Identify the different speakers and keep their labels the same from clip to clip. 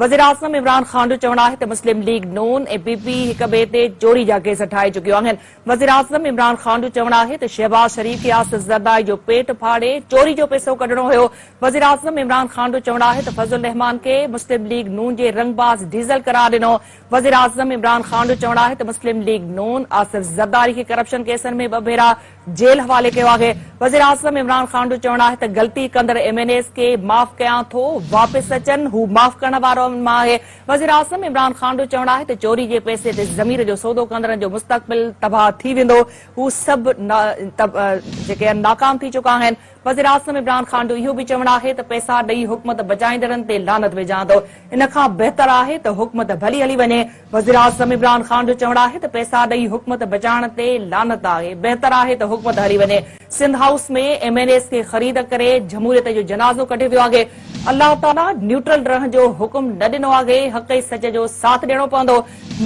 Speaker 1: وزيراعظم عمران خان جو چوڻ آهي ته مسلم ليگ نون ۽ پي پي هڪ ٻئي تي چوري جا ڪيس ٺاهي چڪيون آهن. وزيراعظم عمران خان جو چوڻ آهي ته شهباز شريف کي آصف زرداري جو پيٽ ڦاڙي چوري جو پئسو ڪڍڻو هيو. وزيراعظم عمران خان جو چوڻ آهي ته فضل الرحمان کي مسلم ليگ نون جي رنگباز ڊيزل قرار ڏنو. وزيراعظم عمران خان جو چوڻ آهي ته مسلم ليگ نون آصف زرداري کي ڪرپشن ڪيسن ۾ ٻه ڀيرا جيل حوالي ڪيو آهي. وزيراعظم عمران خان جو چوڻ آهي ته غلطي ڪندڙ ايم اين ايز کي معاف ڪيان ٿو، واپس اچن، هو معاف ڪرڻ وارن مان آهي. وزيراعظم عمران خان جو چوڻ آهي ته چوري جي پئسي تي ضمير جو سودو ڪندڙن جو مستقبل تباهه ٿي ويندو، هو سڀ جيڪي آهن ناڪام ٿي چڪا آهن. وزيراعظم عمران خان جو اهو به چوڻ آهي ته پئسا ڏئي حڪومت بچائيندڙن تي لعنت وجهان ٿو، ان کان بهتر آهي ته حڪومت ڀلي هلي وڃي. وزيراعظم عمران خان جو چوڻ آهي ته پئسا ڏئي حڪومت بچائڻ تي لعنت آهي، بهتر آهي ته حڪومت هلي وڃي. Sindh house ۾ M N As کي خريد ڪري جمهوريت جو جنازو ڪڍيو ويو آهي، الله تعاليٰ نيوٽرل رهڻ جو حڪم نه ڏنو آهي، حق ۽ سچ جو ساٿ ڏيڻو پوندو.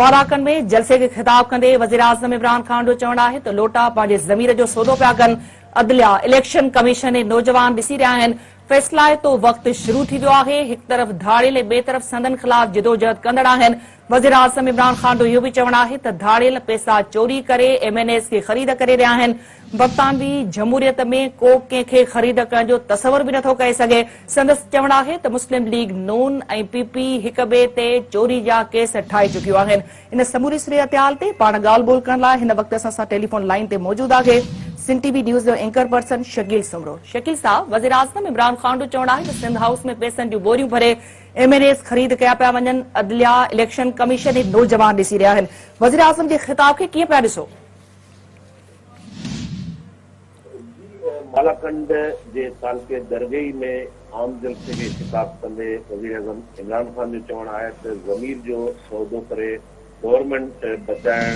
Speaker 1: مالاڪنڊ ۾ جلسي کي خطاب ڪندي وزيراعظم عمران خان جو چوڻ آهي ته لوٽا پنهنجي ضمير جو سودو پيا ڪن، عدليا، اليڪشن ڪميشن ۽ نوجوان ڏسي رهيا آهن، فيصلائتو وقت شروع ٿي ويو آهي، هڪ طرف ڌاڙيل ۽ ٻئي طرف سندن خلاف جدوجهد ڪندڙ آهن، وزيراعظم عمران خان جو اهو به چوڻ آهي ته ڌاڙيل پئسا چوري ڪري ايم اين ايز کي خريد ڪري رهيا آهن، برطانوي جمهوريت ۾ ڪو ڪنهن کي خريد ڪرڻ جو تصور به نٿو ڪري سگهي، سندس چوڻ آهي ته مسلم ليگ نون ۽ پي پي هڪ ٻئي تي چوري جا ڪيس ٺاهي چڪيون آهن. ان سموري صورتحال تي پاڻ ڳالهه ٻولهه ڪرڻ لاء هن وقت اسان سان ٽيليفون لائين تي موجود آهي سنڌ ٽي وي نيوز جو اينڪر پرسن شڪيل سومرو. شڪيل صاحب، وزيراعظم عمران خان جو چوڻ آهي ته سنڌ هائوس ۾ پئسن جون ٻوريون ڀري ايم اين ايز خريد ڪيا پيا وڃن، عدليا، اليڪشن ڪميشن ۽ نوجوان ڏسي رهيا آهن، وزيراعظم جي خطاب کي ڪيئن پيا ڏسو؟
Speaker 2: مالاڪنڊ جي تعلقي درگئي ۾ عام جلسي کي خطاب ڪندي وزيراعظم عمران خان جو چوڻ آهي ته ضمير جو سودو ڪري گورنمينٽ بچائڻ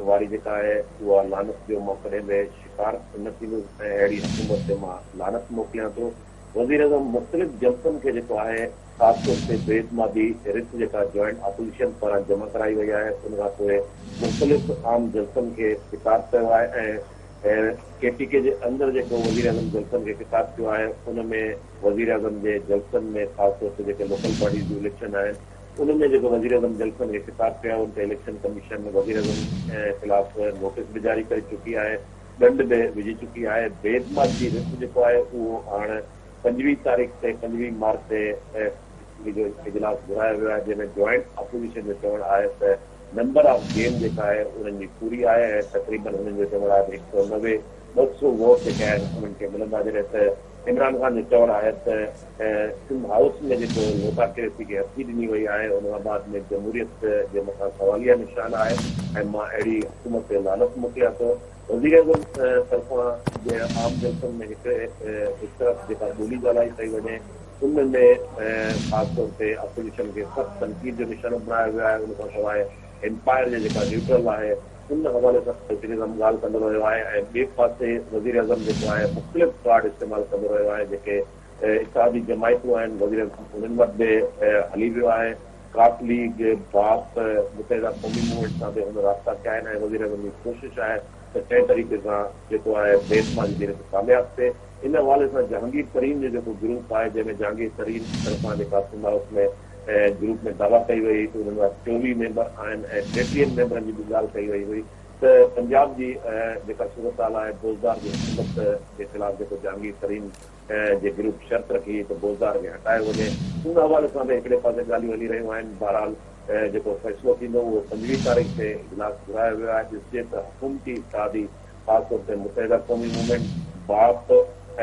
Speaker 2: واري جيڪا آهي اها لعنت جو مان ڪڏهن به شڪار نه ٿيندس ۽ اهڙي حڪومت تي مان لعنت موڪليان ٿو. وزيراعظم مختلف جلسن کي جيڪو آهي خاص طور تي بي اعتمادي رٿ جيڪا جوائنٽ اپوزيشن پاران جمع ڪرائي وئي آهي ان کان پوء مختلف عام جلسن کي خطاب ڪيو آهي ۽ ڪي ٽي ڪي جي اندر جيڪو وزيراعظم جلسن کي خطاب ڪيو آهي ان ۾ وزيراعظم جي جلسن ۾ خاص طور تي جيڪي لوڪل باڊيز جون اليڪشن آهن ان ۾ جيڪو وزيراعظم جلسن کي خطاب ڪيو آهي ان تي اليڪشن ڪميشن وزيراعظم خلاف نوٽيس به جاري ڪري چڪي آهي ڏنڊ به وجهي چڪي آهي بي اعتمادي رٿ جيڪو آهي اهو هاڻ 25 تاريخ تي 25 مارچ تي اسيمبلي جو اجلاس گهرايو ويو آهي جنهن ۾ جوائنٽ اپوزيشن جو چوڻ آهي ته نمبر آف گيم جيڪا آهي انهن جي پوري آهي ۽ تقريبن هنن جو چوڻ آهي ته هڪ سئو 90 200 ووٽ جيڪي آهن انهن کي ملندا جڏهن ته عمران خان جو چوڻ آهي ته سنڌ هائوس ۾ جيڪو لوٽاڪريسي کي هٿي ڏني وئي آهي ان کان بعد ۾ جمهوريت جي مٿان سواليه نشان آهي ۽ مان اهڙي حڪومت تي لعنت موڪليان ٿو. وزيراعظم طرفان جنهن عام جلسن ۾ هڪ طرف جيڪا ٻولي ڳالهائي پئي وڃي ان ۾ خاص طور تي اپوزيشن کي سخت تنقيد جو نشانو بڻايو ويو آهي ان کان سواء امپائر جي جيڪا نيوٽرل آهي ان حوالي سان وزيراعظم ڳالهه ڪندو رهيو آهي ۽ ٻئي پاسي وزيراعظم جيڪو آهي مختلف ڪارڊ استعمال ڪندو رهيو آهي جيڪي اتحادي جماعتون آهن وزيراعظم انهن وٽ به هلي ويو آهي. قاف ليگ، باپ، متحده قومي موومينٽ سان به هن رابطا ڪيا آهن ۽ وزيراعظم جي ڪوشش آهي ته ڪنهن طريقي سان جيڪو آهي بي اعتمادي جي رٿ ڪامياب ٿئي. ان حوالي سان جهانگير ترين جو جيڪو گروپ آهي جنهن ۾ جهانگير ترين طرفان جيڪا سنڌ هائوس ۾ گروپ ۾ دعويٰ ڪئي وئي هئي ته انهن وٽ 24 ميمبر آهن ۽ 33 ميمبرن جي به ڳالهه ڪئي وئي هئي ته پنجاب جي جيڪا صورتحال آهي بوزدار جي حڪومت جي خلاف جيڪو جهانگير ترين جي گروپ شرط رکي ته بوزدار کي هٽايو وڃي ان حوالي سان به هڪڙي پاسي ڳالهيون هلي رهيون آهن بهرحال جيڪو فيصلو ٿيندو اهو 25 تاريخ تي اجلاس گهرايو ويو آهي ڏسجي ته حڪومتي اتحادي خاص طور تي متحده قومي موومينٽ، باپ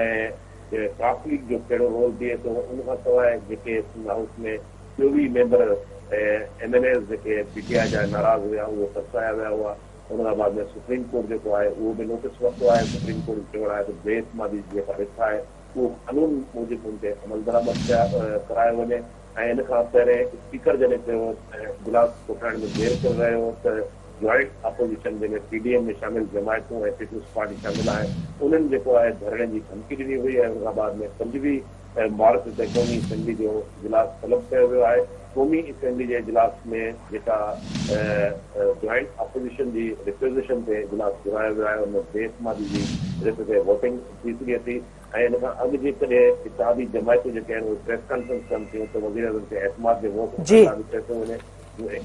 Speaker 2: ۽ قاف ليگ جو ڪهڙو رول بيهي ٿو ان کان سواء جيڪي Sindh house ۾ 24 member M N As جيڪي پي ٽي آء جا ناراض هيا اهي ترسايا ويا هئا. ان کان بعد ۾ سپريم ڪورٽ جيڪو آهي اهو به نوٽيس ورتو آهي، سپريم ڪورٽ جو چوڻ آهي ته بي اعتمادي جي جيڪا رٿ آهي اهو قانون موجب ان تي عملدرآمد ڪرايو وڃي ۽ ان کان پهرين اسپيڪر جڏهن چيو ته اجلاس ڪوٺائڻ ۾ دير ڪري رهيو هو ته جوائنٽ اپوزيشن جنهن ۾ پي ڊي ايم ۾ شامل جماعتون ۽ پيپلز پارٽي شامل آهي انهن جيڪو آهي ڌرڻي جي ڌمڪي ڏني هئي ۽ ان کان بعد ۾ 25 مارچ تي قومي اسيمبلي جو اجلاس طلب ڪيو ويو آهي. قومي اسيمبلي جي اجلاس ۾ جيڪا جوائنٽ اپوزيشن جي ريڪوزيشن تي اجلاس گهرايو ويو آهي ان ۾ بي اعتمادي جي رٿ تي ووٽنگ ٿي سگهي ٿي ۽ ان کان اڳ جيڪڏهن اتحادي جماعتون جيڪي آهن اهي پريس ڪانفرنس ڪن ٿيون ته وزيراعظم کي اعتماد جي ووٽ وٺڻ لاء به چيو پيو وڃي.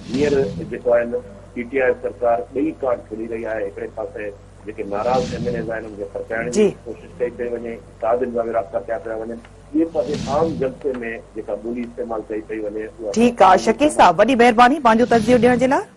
Speaker 2: هينئر جيڪو آهن پي ٽي آء سرڪار ٻئي ڪارڊ کيڏي رهي آهي، هڪڙي پاسي جيڪي ناراض ايم اين ايز آهن انهن کي پرچائڻ جي ڪوشش ڪئي پئي وڃي، اتحادين سان به رابطا ڪيا پيا وڃن، ٻئي پاسي عام جلسي ۾ جيڪا ٻولي استعمال ڪئي پئي وڃي اها
Speaker 1: ٺيڪ آ شڪيل صاحب وڏي مهرباني پنهنجو تجزيو ڏيڻ جي لاء.